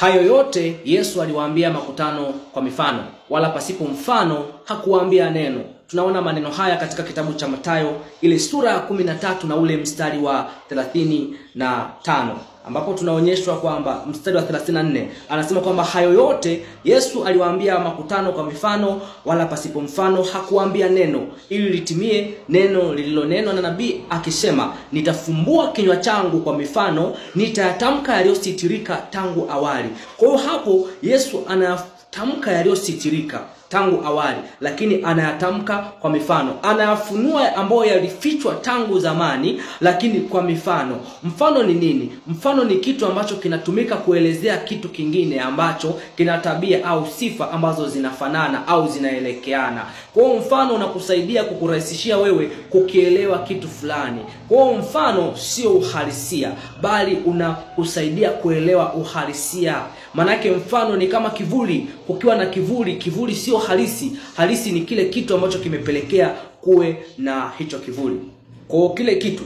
Hayo yote Yesu aliwaambia makutano kwa mifano, wala pasipo mfano hakuwaambia neno. Tunaona maneno haya katika kitabu cha Mathayo ile sura ya 13 na ule mstari wa 35, ambapo tunaonyeshwa kwamba mstari wa 34 anasema kwamba hayo yote Yesu aliwaambia makutano kwa mifano, wala pasipo mfano hakuwaambia neno, ili litimie neno lililonenwa na nabii akisema, nitafumbua kinywa changu kwa mifano, nitayatamka yaliyositirika tangu awali. Kwa hiyo hapo Yesu anatamka yaliyositirika tangu awali, lakini anayatamka kwa mifano, anayafunua ambayo yalifichwa tangu zamani, lakini kwa mifano. Mfano ni nini? Mfano ni kitu ambacho kinatumika kuelezea kitu kingine ambacho kina tabia au sifa ambazo zinafanana au zinaelekeana. Kwa hiyo mfano unakusaidia kukurahisishia wewe kukielewa kitu fulani. Kwa hiyo mfano sio uhalisia, bali unakusaidia kuelewa uhalisia. Manake mfano ni kama kivuli. Kukiwa na kivuli, kivuli sio halisi. Halisi ni kile kitu ambacho kimepelekea kuwe na hicho kivuli. Kwa hiyo kile kitu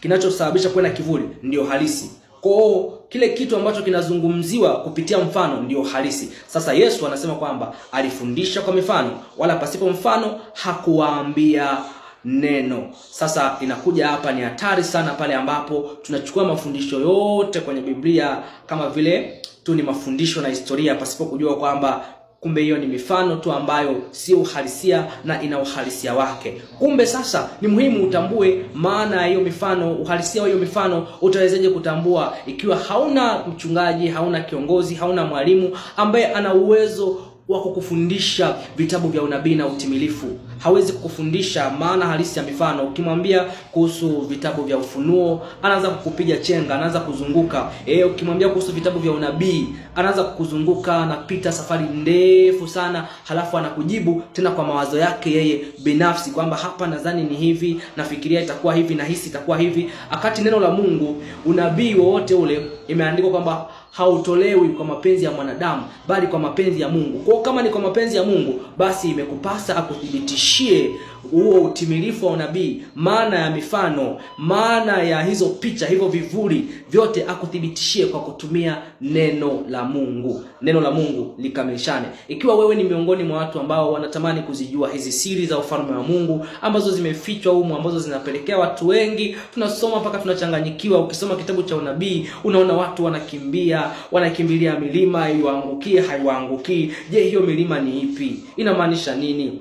kinachosababisha kuwe na kivuli ndio halisi. Kwa hiyo kile kitu ambacho kinazungumziwa kupitia mfano ndio halisi. Sasa Yesu anasema kwamba alifundisha kwa mifano, wala pasipo mfano hakuwaambia neno. Sasa inakuja hapa, ni hatari sana pale ambapo tunachukua mafundisho yote kwenye Biblia kama vile tu ni mafundisho na historia pasipo kujua kwamba kumbe hiyo ni mifano tu ambayo sio uhalisia na ina uhalisia wake. Kumbe sasa ni muhimu utambue maana ya hiyo mifano, uhalisia wa hiyo mifano. Utawezaje kutambua ikiwa hauna mchungaji, hauna kiongozi, hauna mwalimu ambaye ana uwezo wa kukufundisha vitabu vya unabii na utimilifu? Hawezi kukufundisha maana halisi ya mifano. Ukimwambia kuhusu vitabu vya Ufunuo anaanza kukupiga chenga, anaanza kuzunguka. Ukimwambia kuhusu vitabu vya unabii anaanza kukuzunguka, anapita safari ndefu sana, halafu anakujibu tena kwa mawazo yake yeye binafsi kwamba hapa nadhani ni hivi, nafikiria itakuwa hivi, nahisi itakuwa hivi. Akati neno la Mungu, unabii wowote ule, imeandikwa kwamba hautolewi kwa mapenzi ya mwanadamu bali kwa mapenzi ya Mungu. Kwa kama ni kwa mapenzi ya Mungu, basi imekupasa akuthibitishie huo utimilifu wa unabii, maana ya mifano, maana ya hizo picha, hivyo vivuli vyote, akuthibitishie kwa kutumia neno la Mungu. Neno la Mungu likamilishane. Ikiwa wewe ni miongoni mwa watu ambao wanatamani kuzijua hizi siri za ufalme wa Mungu ambazo zimefichwa humu, ambazo zinapelekea watu wengi tunasoma mpaka tunachanganyikiwa. Ukisoma kitabu cha unabii unaona watu wanakimbia, wanakimbilia milima iwaangukie, haiwaangukii. Je, hiyo milima ni ipi? Inamaanisha nini?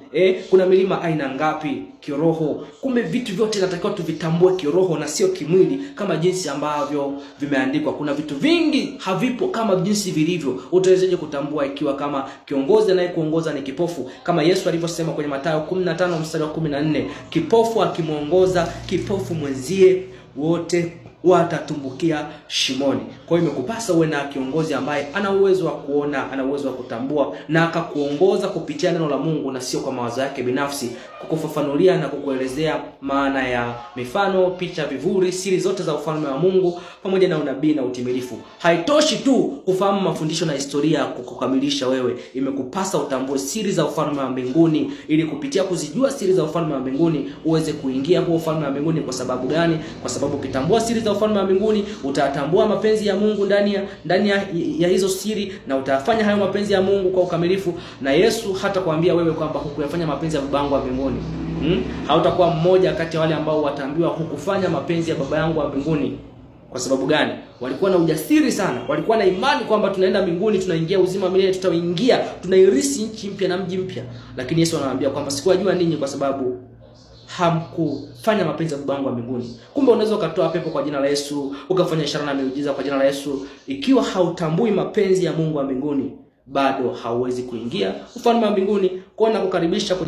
Kuna milima aina ngapi kiroho? Kumbe vitu vyote inatakiwa tuvitambue kiroho na sio kimwili, kama jinsi ambavyo vimeandikwa. Kuna vitu vingi havipo kama jinsi vilivyo. Utawezaje kutambua ikiwa kama kiongozi anayekuongoza ni kipofu? Kama Yesu alivyosema kwenye Mathayo 15 mstari wa 14, kipofu akimwongoza kipofu mwenzie, wote watatumbukia shimoni. Kwa hiyo imekupasa uwe na kiongozi ambaye ana uwezo wa kuona, ana uwezo wa kutambua na akakuongoza kupitia neno la Mungu na sio kwa mawazo yake binafsi, kukufafanulia na kukuelezea maana ya mifano, picha, vivuli, siri zote za ufalme wa Mungu pamoja na unabii na utimilifu. Haitoshi tu kufahamu mafundisho na historia kukukamilisha wewe, imekupasa utambue siri za ufalme wa mbinguni, ili kupitia kuzijua siri za ufalme wa mbinguni uweze kuingia huo ufalme wa mbinguni. Kwa sababu gani? Kwa sababu ukitambua siri za ufalme wa mbinguni utatambua mapenzi ya Mungu ndani ya hizo siri, na utayafanya hayo mapenzi ya Mungu kwa ukamilifu, na Yesu hata kuambia wewe kwamba hukuyafanya mapenzi ya baba yangu wa mbinguni. Hautakuwa mmoja kati ya wale ambao wataambiwa hukufanya mapenzi ya baba yangu wa mbinguni. Kwa sababu gani? Walikuwa na ujasiri sana, walikuwa na imani kwamba tunaenda mbinguni, tunaingia uzima milele, tutaingia, tunairisi nchi mpya na mji mpya. Lakini Yesu anawaambia kwamba sikuwajua ninyi kwa sababu hamkufanya mapenzi ya baba yangu wa mbinguni. Kumbe unaweza ukatoa pepo kwa jina la Yesu, ukafanya ishara na miujiza kwa jina la Yesu, ikiwa hautambui mapenzi ya Mungu wa mbinguni, bado hauwezi kuingia ufalme wa mbinguni. Kwa nakukaribisha kwenye